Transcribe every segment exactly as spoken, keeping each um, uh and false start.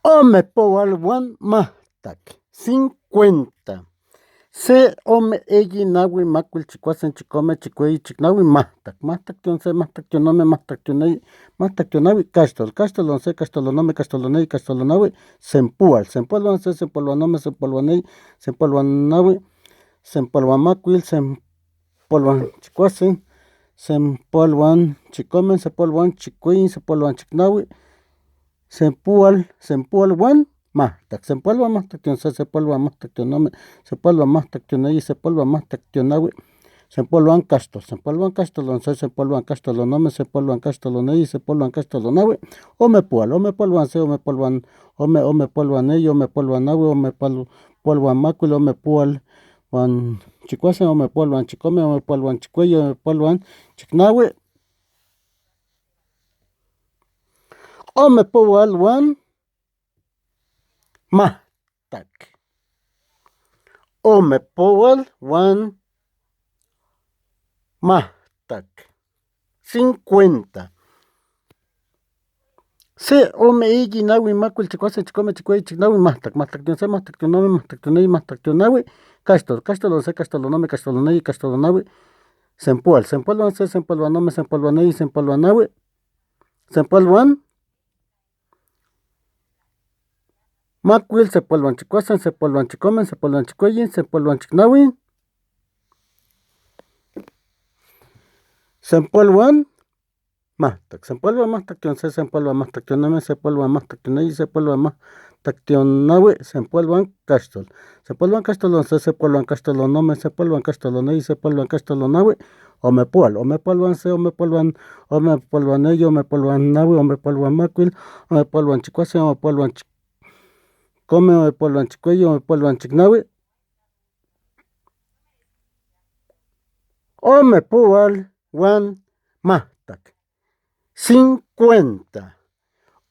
Ome poual uan mahtac, cincuenta. Se, ome, eyi, naui, macuil, chicuasen, chicome, chicueyi, chicnaui, mahtac. Mahtac tiuan se, mahtac tiuan ome, mahtac tiuan eyi, mahtac tiuan naui, caxtol. Caxtol uan se, caxtol uan ome, caxtol uan eyi, caxtol uan naui, sempual. Sempual uan se, sempual uan ome, sempual uan eyi, sempual uan naui, sempual uan macuil, sempual uan chicuasen, sempual uan chicome, sempual uan chicueyi, sempual uan chicnaui, sempual, sempual uan mahtac. Sempual uan mahtac tiuan se, sempual uan mahtac tiuan ome, sempual uan mahtac tiuan eyi, sempual uan mahtac tiuan naui, sempual uan caxtol. Sempual uan caxtol uan se, sempual uan caxtol uan ome, sempual uan caxtol uan eyi, sempual uan caxtol uan naui, omepual. Omepual uan se, omepual uan ome, omepual uan eyi, omepual uan naui, omepual, pual uan macuil, omepual uan chicuasen, omepual uan chicome, omepual uan chicueyi, omepual uan chicnaui, omepoual uan mahtac. Omepoual uan mahtac. Cincuenta. Se, ome, eyi, naui, macuil, chicuasen, chicome, chicueyi, chicnaui, mahtac. Mahtac tiuan se, mahtac tiuan ome, mahtac tiuan eyi, mahtac tiuan naui, caxtol. Caxtol uan se, caxtol uan ome, caxtol uan eyi, caxtol uan naui, sempual. Sempual uan se, sempual uan ome, sempual uan eyi, sempual uan naui, sempual uan macuil, sempual uan chicuasen, sempual uan chicome, sempual uan chicueyi, sempual uan chicnaui, sempual uan mahtac. Sempual uan mahtac tiuan se, sempual uan mahtac tiuan ome, sempual uan mahtac tiuan eyi, sempual uan mahtac tiuan naui, sempual uan caxtol. Sempual uan caxtol uan se, sempual uan caxtol uan ome, sempual uan caxtol uan eyi, sempual uan caxtol uan naui, omepual. Omepual uan se, omepual uan, omepual uan eyi, omepual uan naui, omepual uan macuil, omepual uan chicuasen, omepual uan chicome, omepual uan chicueyi, omepual uan chicnaui, omepoual uan mahtac. Cincuenta.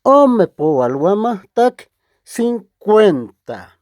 Omepoual uan mahtac, cincuenta.